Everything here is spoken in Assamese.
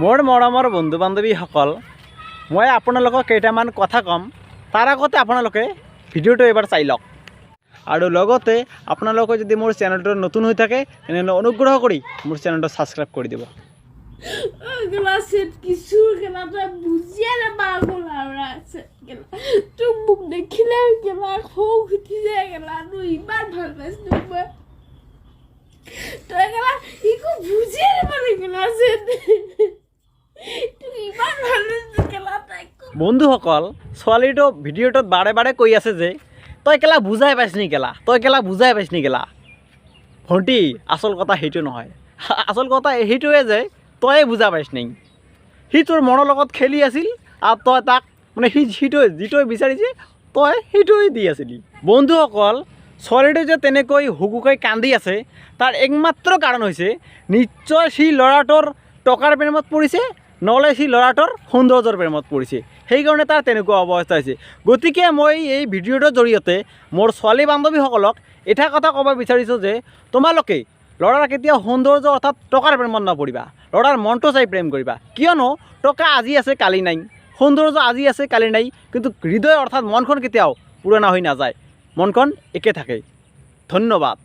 মোৰ মৰমৰ বন্ধু বান্ধৱীসকল, মই আপোনালোকক কেইটামান কথা ক'ম। তাৰ আগতে আপোনালোকে ভিডিঅ'টো এবাৰ চাই লওক আৰু লগতে আপোনালোকে যদি মোৰ চেনেলটো নতুন হৈ থাকে, তেনেহ'লে অনুগ্ৰহ কৰি মোৰ চেনেলটো ছাবস্ক্ৰাইব কৰি দিব। গেলা চেট কিছু গেলা, তই বুজিয়ে নাপাৱ গ'লা চেট গেলা। তোক মোক দেখিলে গেলা খং উঠি যায় গেলা। তোৰ ইমান ভাল পাইছিলো মই, তই গেলা একো বুজিয়ে নাপালি গেলা চেট। তোক ইমান ভাল পাইছিলো গেলা, তই একো বন্ধুসকল, ছোৱালীটো ভিডিঅ'টোত বাৰে বাৰে কৈ আছে যে তই কেলা বুজাই পাইছ নি কেলা, তই কেলা বুজাই পাইছ নি কেলা। ভণ্টি, আচল কথা সেইটো নহয়। আচল কথা সেইটোৱে যে তয়ে বুজা পাইছ নি। সি তোৰ মনৰ লগত খেলি আছিল আৰু তই তাক মানে সি সিটোৱে যিটোৱে বিচাৰিছে, তই সেইটোৱে দি আছিলি। বন্ধুসকল, ছোৱালীটো যে তেনেকৈ হুকুকাই কান্দি আছে, তাৰ একমাত্ৰ কাৰণ হৈছে নিশ্চয় সি ল'ৰাটোৰ টকাৰ প্ৰেমত পৰিছে, নহ'লে সি ল'ৰাটোৰ সৌন্দৰ্যৰ প্ৰেমত পৰিছে। সেইকাৰণে তাৰ তেনেকুৱা অৱস্থা হৈছে। গতিকে মই এই ভিডিঅ'টোৰ জৰিয়তে মোৰ ছোৱালী বান্ধৱীসকলক এটা কথা ক'ব বিচাৰিছোঁ যে তোমালোকে ল'ৰাৰ কেতিয়াও সৌন্দৰ্য অৰ্থাৎ টকাৰ প্ৰেমত নপৰিবা। ল'ৰাৰ মনটো চাই প্ৰেম কৰিবা। কিয়নো টকা আজি আছে, কালি নাই। সৌন্দৰ্য আজি আছে, কালি নাই। কিন্তু হৃদয় অৰ্থাৎ মনখন কেতিয়াও পুৰণা হৈ নাযায়। মনখন একে থাকে। ধন্যবাদ।